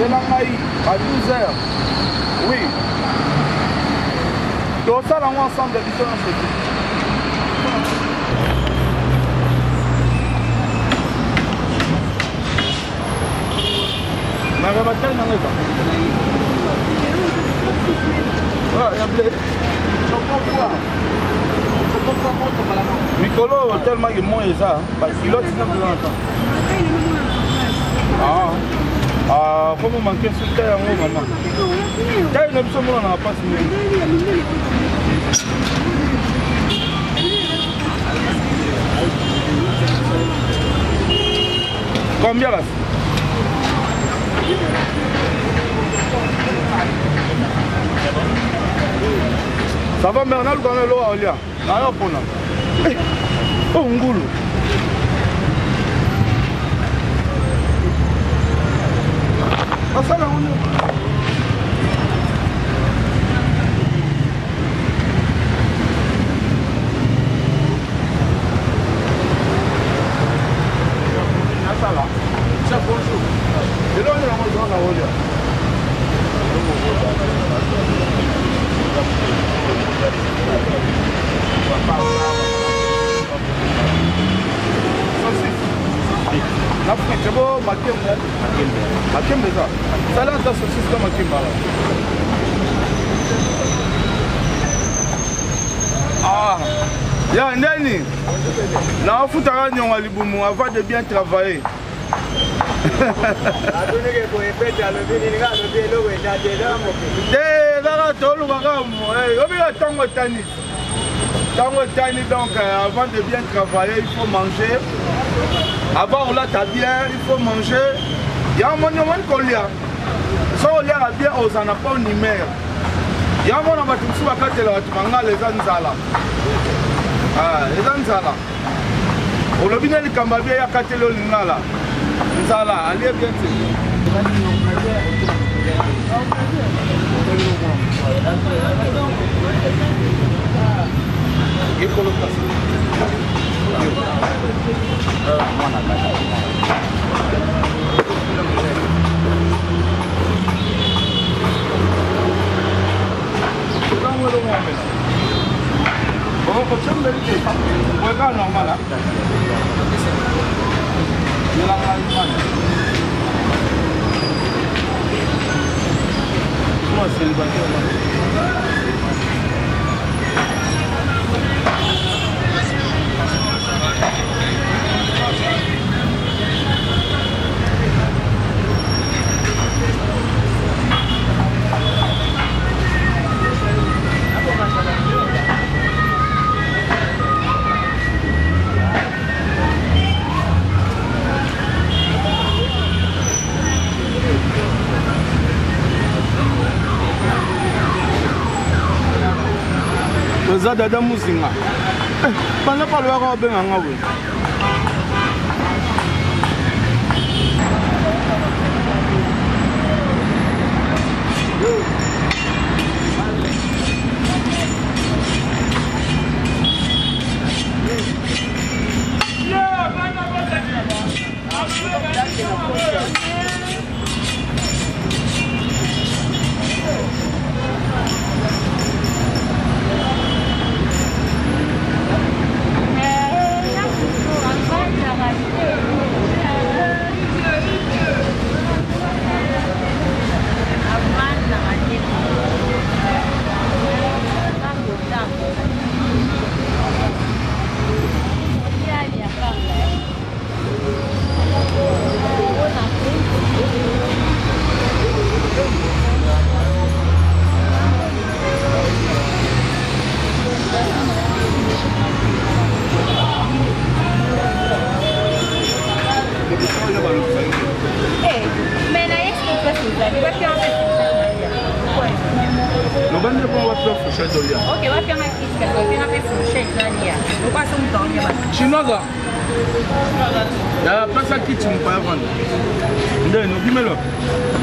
Zela ngai à 12 heures. Oui. Tosala yango ensemble biso nyonso te. Mara batali nanga eza. Ah, ya ble. Mikolo tellement que moi eza, ba culotte na biloko. Ah. Ah, comme manquer sur taille yango mama. Taille na biso mona na pasi mingi. Combien là Ça va, mais on a le temps de l'eau à Nayo pona. Eh, oh ngulu. Basala ngo nasala. Chef, bonjour. Eloko nini yango ozala na olia? Na frite bo makembe makembe eza sala ata saucisse na makembe ala ah ya ndeni naofutaka niongo ya libumu avant de bien travailler. Te kaka tolukaka obika ntango etani ntango etani donc euh, avant de bien travailler il faut manger avant olata bien il faut manger yango moni omoni kolia soki oliaka bien ozala na bonne humeur yango mona bato mosusu bakatela bato mangala eza nzala ah, eza nzala olobi nde likambo abi eya kateli yo lingala nzala alie bien te. Ekolo kasi. Toza dada muzinga eh, banda palobaka babenga nga boye. Chinoise apesa kiti mopaya vanda nde nobimelo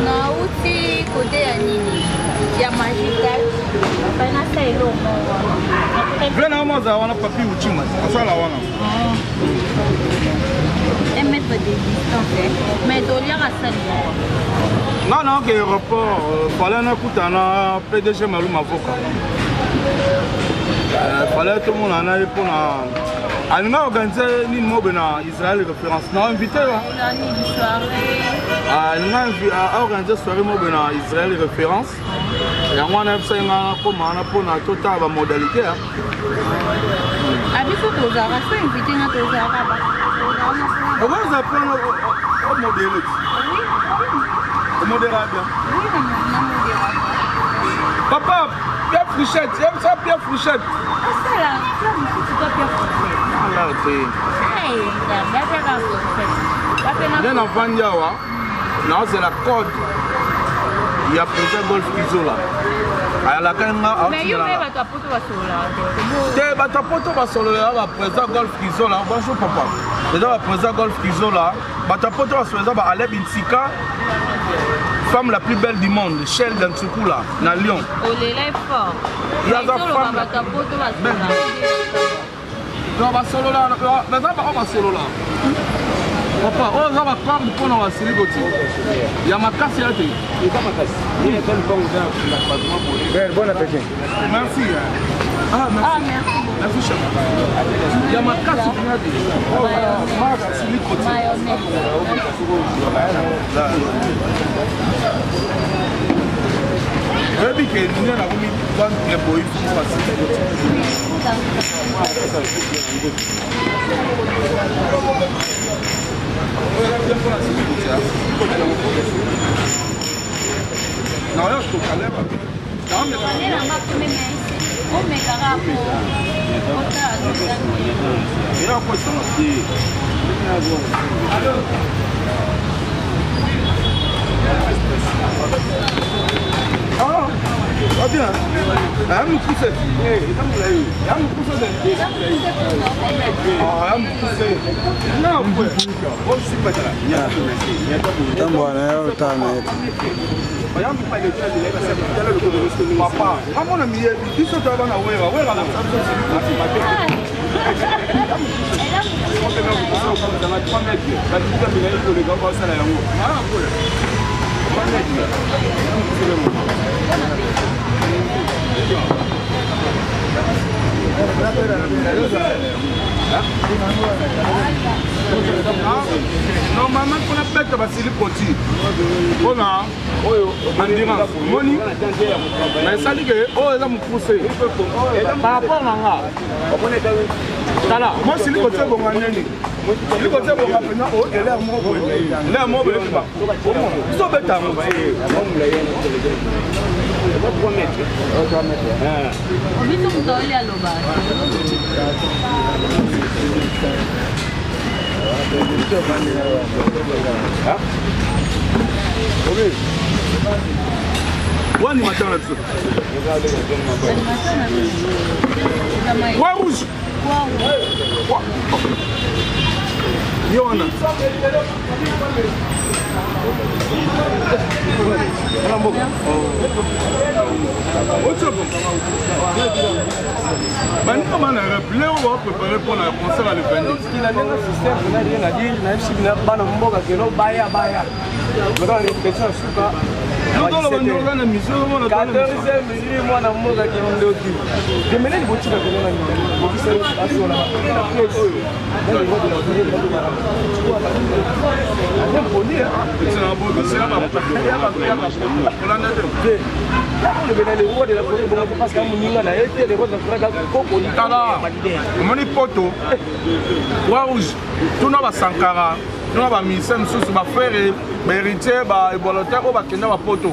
nauti kote ya nini ya magical nasa eloko moko vrai na moko azala wana papi uchima asala wana. Un mètre de distance, eh. Mais toliaka sali moko. Nga naoke aéroport, fallait nakutana na PDG Malu Mavoka. Fallait tomona na ye mpona alinga organise nini mobe na Israël référence na invité alinga organise soirée mobe na Israël référence. Yango wana yebisaki nga nakoma wana mpona totala bamodalité. Abiso tozalaka so invité nga tozalaka ba okoza mpona omodele omodera bien. Papa Pierre Frichette, yebisa Pierre Frichette. Osala Pierre mosusu to Pierre Frichette? Ala te. Nde navandi awa naozela code ya président Golf Kizola ayalaka nga te. Bato ya poto basololaka ba président Golf Kizola. Bonjour papa. Eza ba président Golf Kizola. Bato ya poto basolola eza ba Aleb Ntsika, femme la plus belle du monde, Shell Dantsukula na Lyon. Yaza femme belle. Donc basolola baza bango basolola. Papa, oyo eza bacorde mpona basili koti ya makasi ya te. Bon appétit. Merci. Ah, merci. Merci chef. Ya makasi mpena te. Basili koti. Oyebi ke nde nakomi ventre boyi fo basili koti. Ah, va bien. Ah, mokuse. Ya mokuse. Ah, ya mokuse. Ntango na yo otala na ye. Papa, ngamona miyebi biso toya bana wera wera na normalement mpona beta basili koti mpona endurance moni, mais esali ke oyo eza mokuse par rapport na nga. Tala, moi sili koti ebonga nini, sili koti ebonga mpenza oyo elere moko boye, elere moko boye ekiba biso obeta yango. Biso moto oyeli aloba. Wa animateur na biso Croix rouge ye wana. Mboka baninga bana reple oyo baprépare mpona concert ya le 22. Na ndenge système na rien à dire, nayebisi bina bana mboka keno baya baya baka répétition ya suka. Toloba ndoka na mission omona. 14 minutes, mwana mboka kindoki demeleli botika keno na bokisa asola na place oyo. Kolanda te. Olobela le roi de la forêt bongo parce que moninga na ye te, le roi de la forêt kokoli. Tala, omoni poto Croix rouge, tuna basankara, tuna baministère mosusu, bafrère, bahéritier, baévoluteur oyo bakenda bapoto.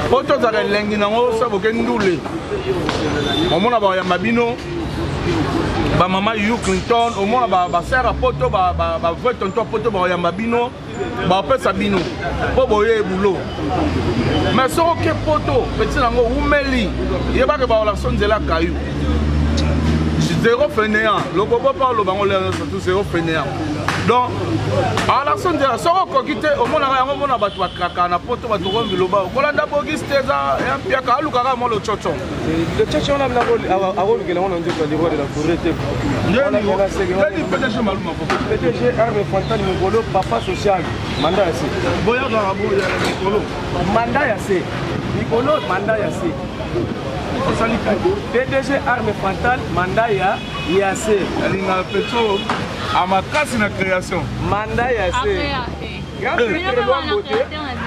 Poto ozalaka elengi nango so boke ndule, omona bayamba bino bamama Hugh Clinton, omona basere ya poto, bavrai tonto ya poto bayamba bino, bapesa bino mpo boye bulo. Mais soki oke poto, petit nango umeli, yebake baolakisa nzela kayu zéro fainéant. Lobobo mpa oloba ngo lelo, surtout zéro fainéant. Donc alakso nzela soki okoki te, omonaka yango, omona bato bakrakaka na poto, bato ko biloba kolanda Bogis te, eza ya mpiaka, alukaka mwa lococo. Lococo wana akolukela ngo na nzoto ya le roi de la forêt te. Ndeni PDG Maluma? PDG Arme Fontaine Mokolo, papa social, mandat ya se. Boyakaka boya mikolo. Mandat ya se, mikolo, mandat ya se. Osali PDG Arme Fantal, mandat ya se. Alingaka petro amakasi na création. Mandat ya se.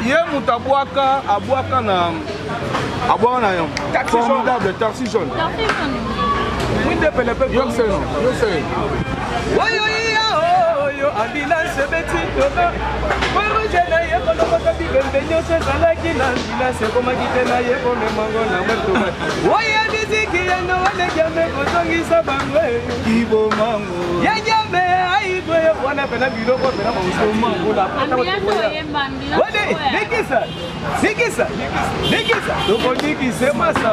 Ye moto abwaka, abwaka na, abwaka na yo formidable taxi jaune. Mwinde pelepe. Yo se. Oyo iya oyo ambulance ebeti tono rouge na ye kolokota bibembe nyonso ezalaki na ambulance, ekomaki te na ye komemango na motuka. Oyo miziki ya noalekiame kozongisa bango. Kibomango. Ya nyame aigwe wana pena biloko pena. Nikisa, nikisa, nikisa, tokonikise masa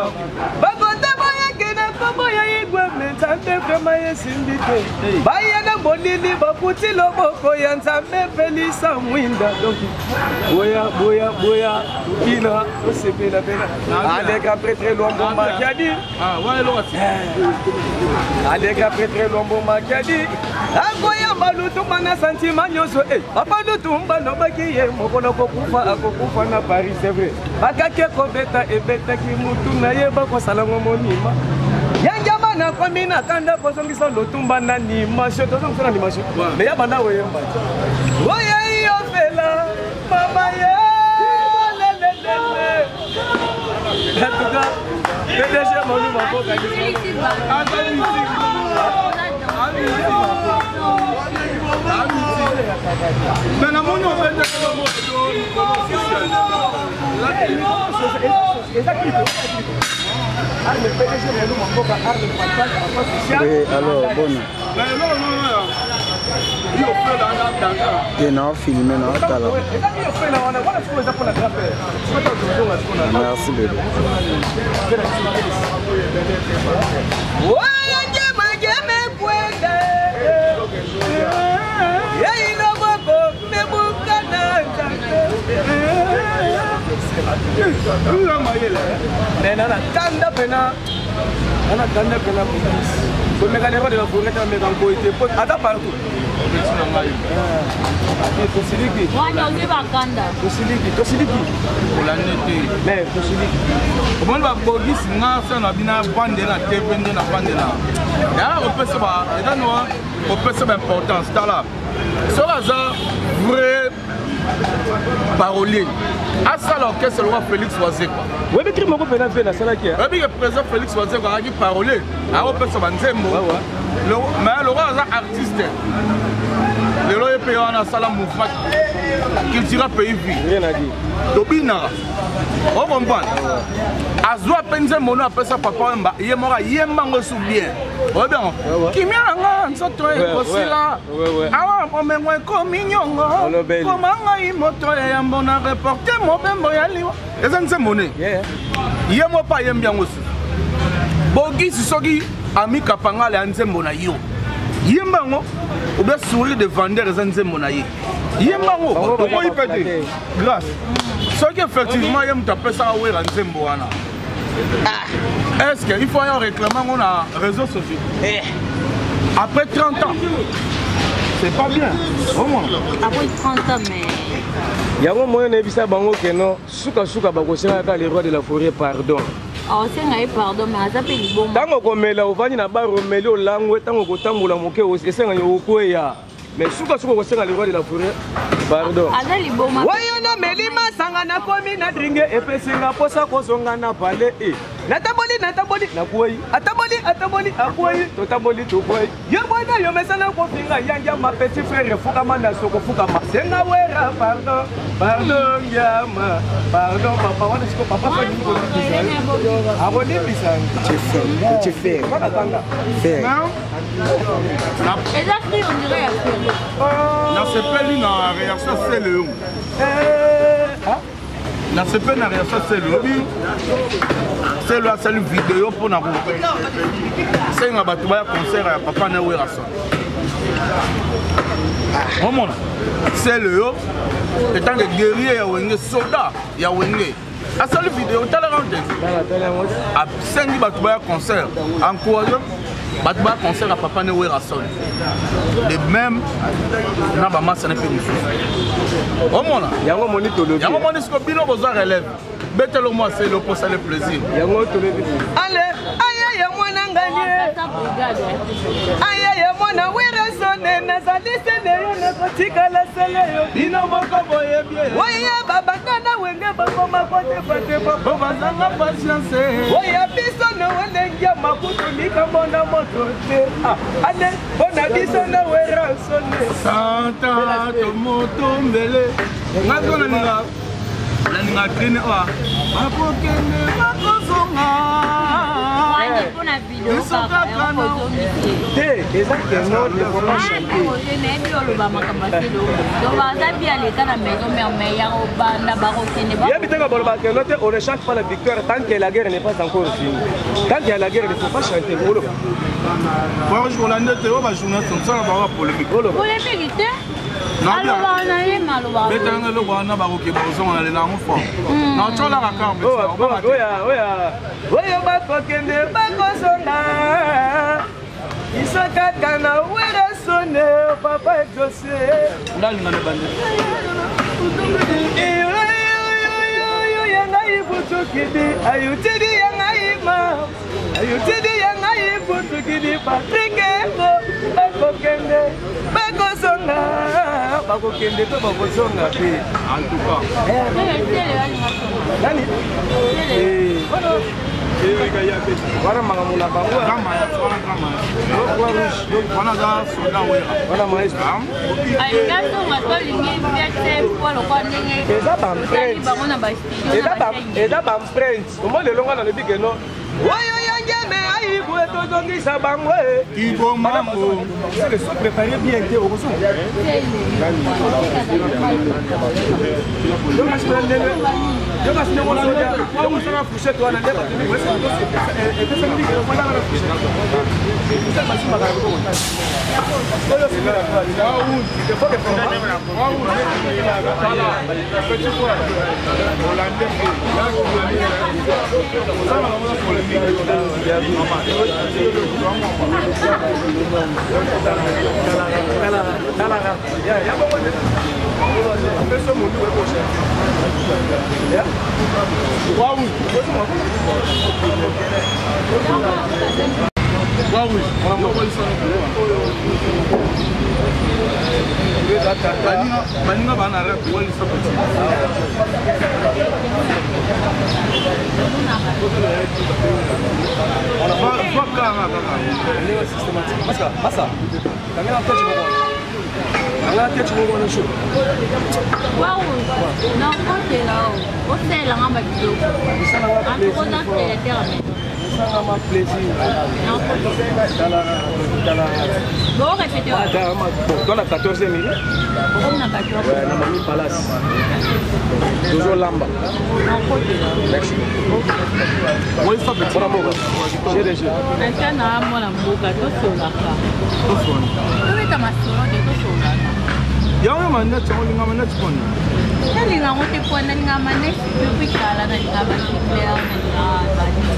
bakonte boyeke na nkombo ya Igwe. Me Nzambe vraiment esimbi te, baya na molili, bakuti loboko ya Nzambe epelisa mwinda. Donc boya, boya, boya, tokina, tosepela pena. Aleka prêtre Lwambo Makiadi. Wana eloko. Aleka prêtre Lwambo Makiadi akoyamba Lutumba na sentiment nyonso. E papa Lutumba lobaki ye mokolo kokufa, akokufa na Paris. C'est vrai, bakaki kobeta, ebetaki mutu na ye, bakosalango monima yangiama. Nakomi na kanda kozongisa Lutumba na animation, tozongisa na animation. Me ya banda koyemba oyo iyofela mama ye lelelele. En tout cas, PDG Manu Maboka. Me namoni obetaka bamoto. Eza clip arme PDG Manu Maboka, arme fatal, papa social. Oui, alors, boni? Na eloko nono yo ofela na danga. Te, na ofilme, na otala. Ezaki ofela wana, wana sikoyo eza mpona grand-père. Merci bébé. Oyo ngemageme kwenda yeiloboko mebukana. Nzambe mayele. Me na kanda pena, na kanda pena komeka le roi de la forêt, ameka nkoi te po ata partout. Obeti na ngai. Tosiliki. Wana ozwi bakanda. Tosiliki, tosiliki. Kolande te. Mais tosiliki. Omoni babogisi nga sa na bino avandela na TV nde navandela yaka kopesa ba eza noa kopesa baimportance. Tala, soki aza vrai parolier, asala orchestre lokwa Félix Wazekwa. Oyebi cri moko mpena mpe nasalaki. Oyebi ke président Félix Wazekwa azalaki parolier, akopesa banzembo, mais lokwa aza artiste lelo, ye mpe wana asala mouvement Cultura Pays Vie. Rien à dire. Tobinaka, ocomprendre, azwa mpe nzembo no apesa Papa Wemba, ye moko ayembango esu bien. Oyebi yango, kimia na nga nzoto ekosila awa, bomengo ekomi nyongo, koma ngai moto ya yambo na reporte mobembo ya liwa. Eza nzembo ne ye mo mpe ayembi yango su. Bogisi soki amikapangala ya nzembo na yo, yemba yango, ou bien sourire de vendeur eza nzembo na ye, yemba yango, tokoyi mpe te. Grâce soki effectivement ye moto apesaka Wera nzembo wana, est ce que il faut aya réclamer yango na réseaux sociaux après 30 ans? C'est pas bien, omona. Après 30 ans, mais Yango moyo nayebisa bango keno sukasuka bakosenga le roi de la forêt pardon. Aosenga ye pardon, mais aza mpe liboma. Ntango komela, ovandi na bar, omeli, olangwe, ntango kotambola moke esengani okweya, mais sukasuka okosenga le roi de la forêt pardon. Aza liboma. Oyo nameli masanga, nakomi na dringe, epesinga mposa kozonga na pale e natamboli, natamboli, nakwei, atamboli, atamboli, akwei, totamboli, tokwei. Yo bwana, yo mesana kofinga yangia ma petit frère, fukama na soko, fukama, senga Wera pardon, pardon ngiama, pardon papa. Wana siko papa soki kolimbisa, akolimbisa. Petit frère. Wana tanga. Frère. Eza cri, on dirait ya frère. Nasepeli na réaction sele. Nasepeli na réaction sele. Obi sele asali video mpona kosenga bato baya concert ya papa na Werason. Omona sele yo etant que guerrier ya Wenge, soda ya Wenge, asali video, talaka te, asengi bato baya concert, encourage bato baya concert ya papa ne Werrason, de même na bamasa ne mpe mosusu. Omona yango moni tolobi. Yango moni siko bino bozwa relève, betelo mwa sele oposale plaisir. Yango tolobi ale aya ya mwana ngani, aya ya mwana Werasone, nazali sele yo, nakotikala sele yo. Bino moko boyebi. Oya babanda na Wenge bakoma kotepatepa. Po bazanga patience. Oya biso na welenge ya makutu, likambo na moto te. Ah, ale mpona biso na Werasone. Santa tomoto mbele nga to nalinga, nalinga trine oa bakokende bakozonga. Mpona video. Biso kaka te, eza keno te vraiment chanter. Nayebi oloba makambo aselo donc baza bi aleka na Maison Mère, mais ya kobanda bakokende. Yebi te balobaka keno te, on ne chante pas la victoire tant que la guerre n'est pas encore finie. Tant qu'il y a la guerre, il ne faut pas chanter. Oloba. Kolanda te, oyo bajournaliste mosala bango polémique. Oloba. Polémique te, alobaka na ye maloba. Betalanga eloko wana, bakoke bakozonga na lela yango fort na otyolaka. Oyo bakokende bakozonga, biso kaka na Werasone, papa Exaucé. Ndalinga na bande. Ya ngai butukidi ayutidi, ya ngai ma ayutidi, ya ngai butukidi Patrik Ego, bakokende bakozonga, bakokende mpe bakozonga mpe. En tout cas. Nani wana makambo na bango. Wana aza soda Wera. Wana maestro. Alinga songa to alingi via te, po lokwa ndenge Eza baempreinte. bango na bastudio. Eza baempreinte. Omo lelo nga nalobi keno oyo yangeme ayibwe, tozongisa bango. Kibomambo. So préparé bien te, okozonga. Yokasi ndenge osala fourchette wana, nde epesami na fourchette. Basimbaka oyo. Il faut que Petit frère, hollandais, osala nango na polémique. Ya bongo te, peso motu ekosha. Wawi wawi, baninga baa na rep walisa petit. Kanga kaka. Masa, masa, kangela touch moko wana, kangela touch moko wana chaud. Wawu, nakotela o osalelanga babiloko antukoza créateur. Esalama plaisir. Bo répété. Dans la 14e minute. Okomi na 14. Na Mami Palace tozolamba. Merci. Walisa petit. Mpona mboka GDG. Ata na mwana mboka, tosolaka, tobeta masolo te, tosolaka. Yango maneti yango, olinga maneti poni? Nalinga yango te, mpo nalinga maneti depuis kala, nalinga baclair, nalinga banini.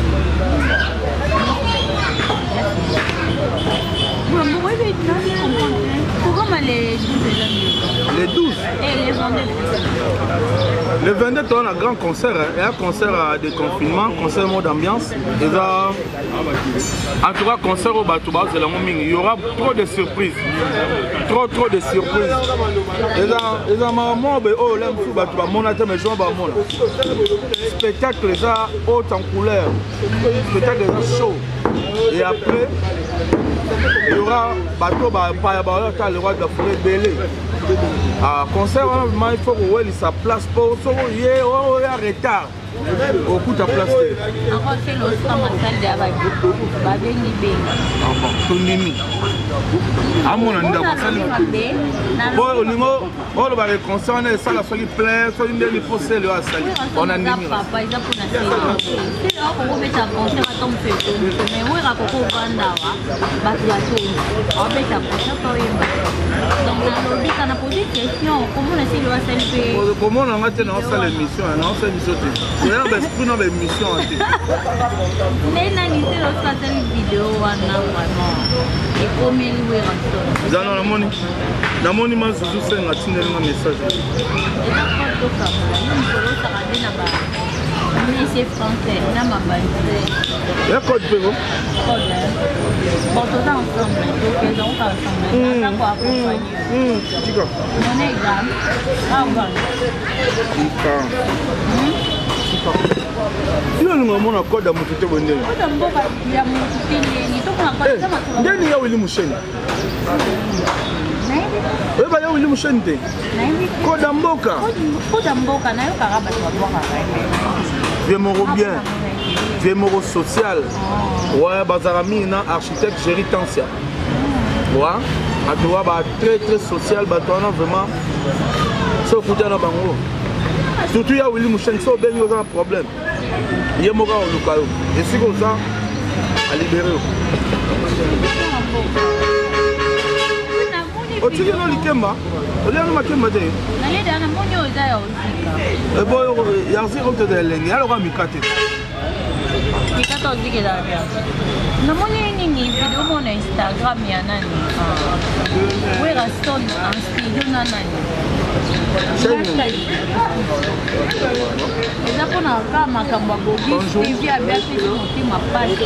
Mbongo ebe nani comprendre pourquoi les 12 eza mieux. Les 12? Eh, les 22. Le 22, toza na grand concert, eya concert ya déconfinement, concert mode ambiance. Eza en tout cas concert oyo bato bazela yango mingi. Il y aura trop de surprises, trop trop de surprises. Eza makambo moko oyo le mosusu bato bamona te, mais jour bamona spectacle eza haute en couleur, spectacle eza chaud. Et après il y aura bato bapaya baoyo le roi de la forêt ebele. Ah, concert wana vraiment il faut kowelisa place, po soko ye oyo ya retard okuta place te. Encore c'est l'osama salle ya babengi bengi. Ah bon, tondimi amona ndako asali po olingo olobaka concert wana esala soki plein, soki ndeni po sele oyo asali on andimi. Papa, eza mpona sele, sele akokobeta concert ata moto etondi, mais Wera koko ovanda awa bato batondi aobeta concert oyemba. Donc nalobi kana pose question komona selo asali mpe komona nga te, naosala émission, naosala émission te, oya na baesprit na baémission te. Nde nani selo soki asali video wana, vraiment ekomeli Werrason. Zano namoni, namoni Mazuzu Senga atindeli nga message. Eza code tokabola yo mikolo osaka nde na ba monsieur français na mabandi. Ya code mpe ko. Code bon, toza ensemble, tokeza oka ensemble, naza ko accompagne. Tika. Monnaie grave awa. Tika, yo olinga omona code ya motu te boye ndenge? Code ya mboka ya motu te, ndenge tomona code eza masolo. Ndeni ya Wili Musheni, oyeba ya Wili Musheni te? Nayebi te. Code ya mboka. Code ya mboka nayokaka bato babwakaka. Vie moko bien, vie moko social. Ouais, bazalaka mingi na architecte Géri Tansia. Ouais, bato wa ba très très social, bato wana vraiment so okuta na bango, surtout ya Wili Musheni, so obengi oza na problème, ye moko akoluka yo esika oza, alibere yo. Otiki no likemba, oliano makemba te. Naleda, namoni oyo eza ya ozika. Eboyo ya ozika oteta elenge yaloka mikate. Mikate ozika ezala bien. Namoni nini, video moko na Instagram ya nani, Werrason en studio na nani, eza mpona kaka makambo ya Bogis TV abi apesi motema pasi,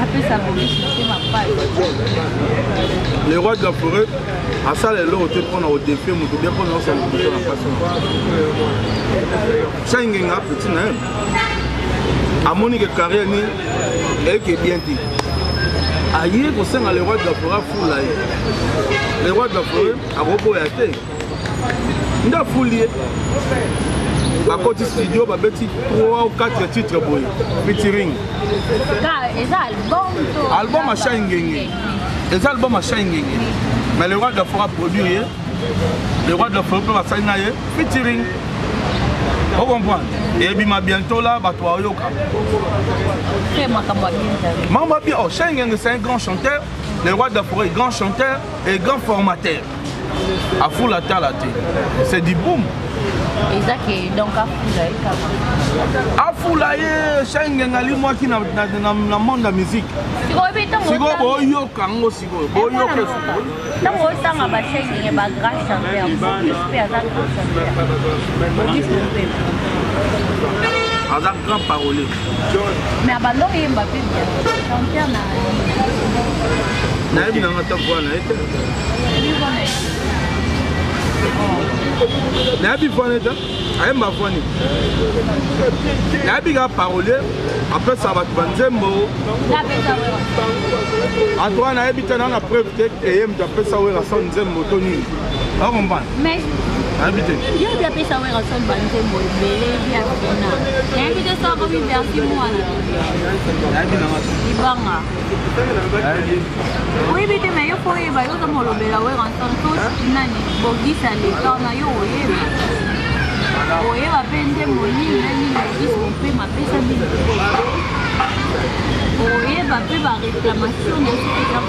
apesa Bogis motema pasi. Le roi de la forêt asala eloko te mpona kodéfier moto bien, mpona osala moto na pasi. Shai Ngenga, petit na ye, amoni ke carrière ni eyeke bien te, aye kosenga le roi de la forêt afula ye. Le roi de la forêt akoboya te, nde afuli ye, bakoti studio, babeti 3 ou 4 titres boye featuring. Eza album to? Album ya Shai Ngenge, eza album ya Shai Ngenge, mais le roi de la forêt aproduire ye. Le roi de la forêt mpe basali na ye featuring, ocomprendre? Ebima bientôt là, bato bayoka. Makambo ya bien. Makambo ya bien. Oh, Shai Ngenge, c'est un grand chanteur. Le roi de la forêt, grand chanteur et grand formateur, afula tala te, c'est du boom. Eza ke donc afula ye kaka? Afula ye. Shai Ngenge alimwaki na monde ya musique. Sikoyo ntango Sikoyo boyoka yango, sikoyo boyoka sikoyo. Ntango otanga baShai Ngenge, bagrand chanteur, Bogis mpe aza grand chanteur, Bogis mpe. Aza grand parolier. Mais abanda oyemba mpe bien, chanteur na Nayebi nanga ta voix na ye te. Yebi na ye. Nayebi voix na ye te, ayemba voix nini? Nayebi kaka parolier, apesaka bato banzembo. Napesa. En tout cas nayebi te, na preuve te eye moto apesa Werrason nzembo to nini, ocomprendre? Mais Nayebi te. Yo bi apesa Werrason banzembo ebele, bi afina, nayebi te soko bi Bercy mwana. Nayebi nanga te. Libanga. Nayebi. Oyebi te, mais yo fo oyeba, yo oza molobela Werrason to nani, Bogisa leka na yo, oyeba, oyeba mpe nzembo nini na nini Bogis mopema apesa bino, oyeba mpe baréclamation na soki eza.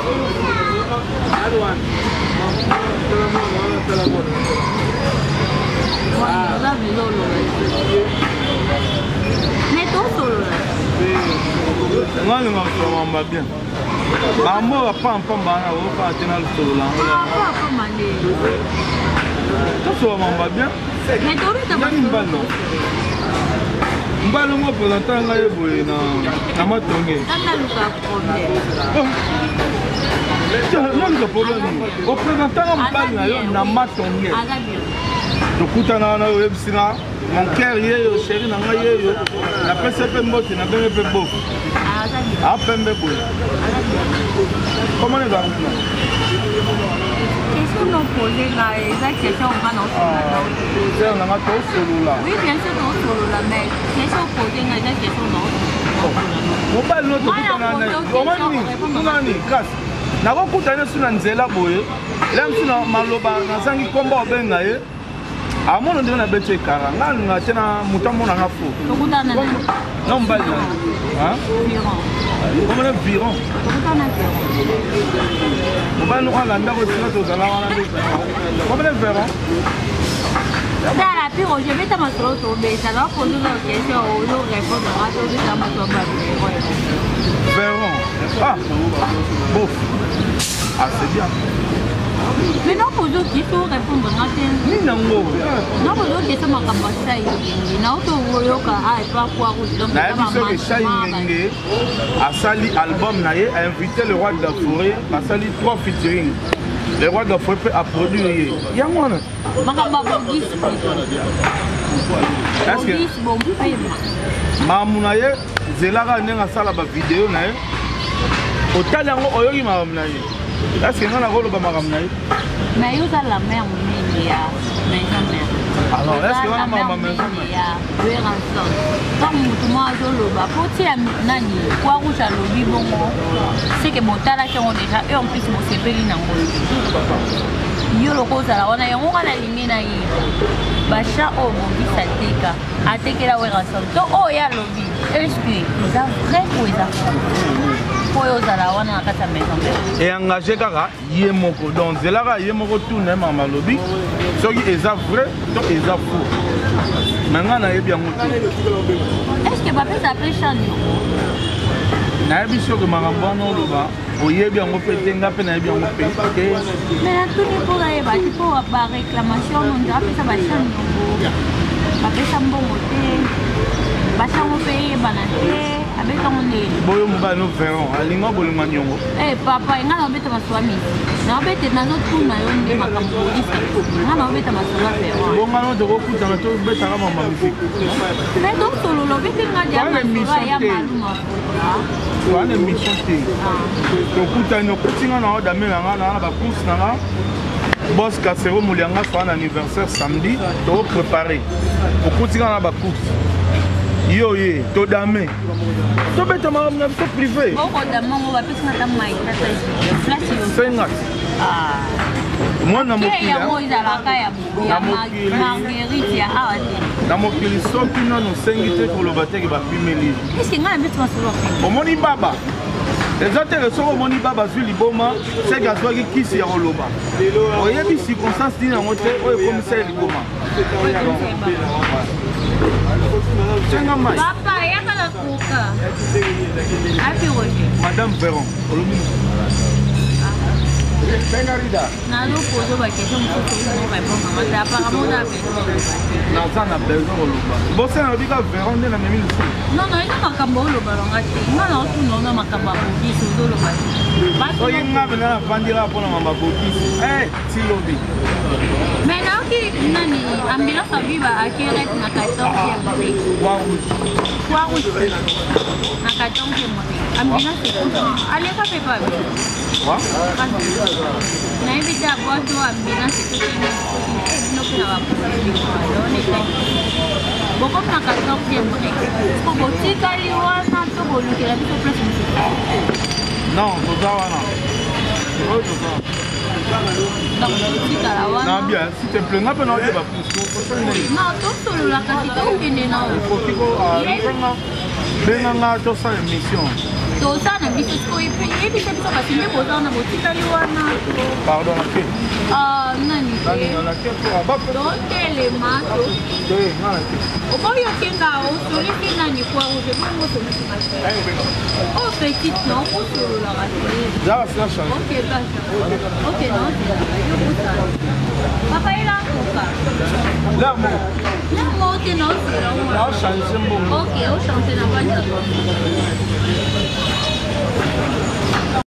Oza veza oloba, mais tosolola. Nga linga kosolola mamba bien, bambo bapampamba wana oyokaa te na losolola yango. Apama nde. Tosolola mamba bien. Mais tobeta. Nani mbalo mbalo ngo présente ngai ye boye na matonge. Kanda luka problème. Naluka problème? Oprésentanga mobali na yo na matonge. Aza bien. Tokutana wana, oyebisi nga mon cœur ye yo, chéri na ngai ye yo, napesi mpe mbote, nabenge mpe bof. Aza bien. Apembe boye. Aza bien. Comment ezala kuna? Question no pose nga eza question nga na osolola. Sere nanga, tosolola. Oui, bien sûr tosolola, mais question pose nga eza question na Mobali no tokutana omani nani? Grâce, nakokutana su na nzela boye, ela mosu na maloba nazangi nkomba obenga ye, amona ndenge nabeti ekara. Nga alinga te na moto amonanga fo. Tokutana na Na mobali na Piron. Komona viron. Tokutana veron. Mobali noko alanda ko esika tozala wana nde. Komona veron. Tala pi Roger beta masolo tobeta na pozo na question ozo répondre nga tobeta masolo ba veron. Veron. Ah. Bof. Ah c'est bien. Mais non pozo ki to répondre nga te. Nini yango? Non pozo question makambo ya sai ngenge na oto oyoka ah epa croix rouge donc Nayebi soki Shai Ngenge asali album na ye a invité le roi de la forêt basali trois featuring le roi de la forêt mpe aproduire ye yango wana makambo ya bogis bogis bompema makambo na ye zelaka ndenge asala bavideo na ye otali yango oyoki makambo na ye eske ngai nakoloba makambo na ye mais yo oza la mare monene ya maison mare alors eske wana makambo ya maison mare ya Werrason ntango motu moko azoloba mpo tia nani croix rouge alobi bongo seke botalaki yango déjà et en plus bosepeli nango yo loko ozala wana yango nga nalingi nayeba bacha oyo bongisa ateka atekela Werrason to oyo ye alobi est-ce eza vrai ou eza faux mpo oyo ozala wana na kati ya maison mère e engage kaka ye moko donc nzela kaka ye moko tuna ye mama alobi soki eza vrai to eza faux me ngai nayebi yango te. Est ce que bapesa mpe chane yoko? Nayebi soki makambo wana oloba oyebi yango mpe te, ngai mpe nayebi yango mpe te. Me natuni mpo nayeba te mpo baréclamation nonde apesa bachane yoko bapesa mbongo te bachango mpe eyebana te abetango ndenge boyo mobali no veron alinga bolinga niongo. Eh papa, nga na obeta masolo ya misi. Na obete nazotuna yo nde makambo polisi. Nga na obeta masolo ya veron. Bonga no tokokutana tobetaka mama miziki. Mais tosolola obete nga dia masolo ya maluma. Wana émission te. Tokutani okuti nga na odame na nga na ba course na nga. Boss Kasero Moulianga sera un anniversaire samedi, to préparer. Okuti nga na ba course. Yo ye, todame. Tobeta makambo na biso privé. Senga mwana mokili na mokili soki nano osengi te koloba teke bapimeli omoni baba eza te ke soki omoni baba azwi liboma seke azwaki kisi ya koloba oyebi circonstance nini yango te oyo ekomisa ye liboma. Senga mai. Papa, yaka na koka. Api Roger. Madame Veron, olobi. Nazopozo ba question mosusu oyo répondre nga te apparemment oza besoin oloba te. Naza na besoin koloba. Bose nalobi ka Veron nde namemi lisusu. Non non, eza makambo oloba nanga te. Nga na otuna ona makambo ya bogisi ozoloba te. Soki nga mpenza navandi kaka mpo na mama bogisi. Eh, ti lobi. Mais nayoki nani ambulance aviva akeret na 14e rue. Croix rouge. Croix rouge na 14e rue. Ambulance ekufa. Aleka mpe papi. Nayebi te abwaki oyo ambulance ekuti bino mpe na bapolisi bokomi na 14e rue. Po botikali wana to bolukela biso place mosusu. Non, toza wana. Oyo toza wana. Na bien, s'il te plaît, nga mpe naoyeba plus. Non, tosolola kasi tokende na okoki ko benga nga tosala émission. Toza na biso sikoyo yebisa biso kasi nde boza wana botikali wana. Pardon, nake. Nani te totelema oboyi okenga osolisi nani croix rouge bongo osolisi Oh, petite, non, osololaka te. Ok, basa. Ok, non, yo kosala. Papa, ela koka. L'air moko te na osela. Ok, ochange na banda.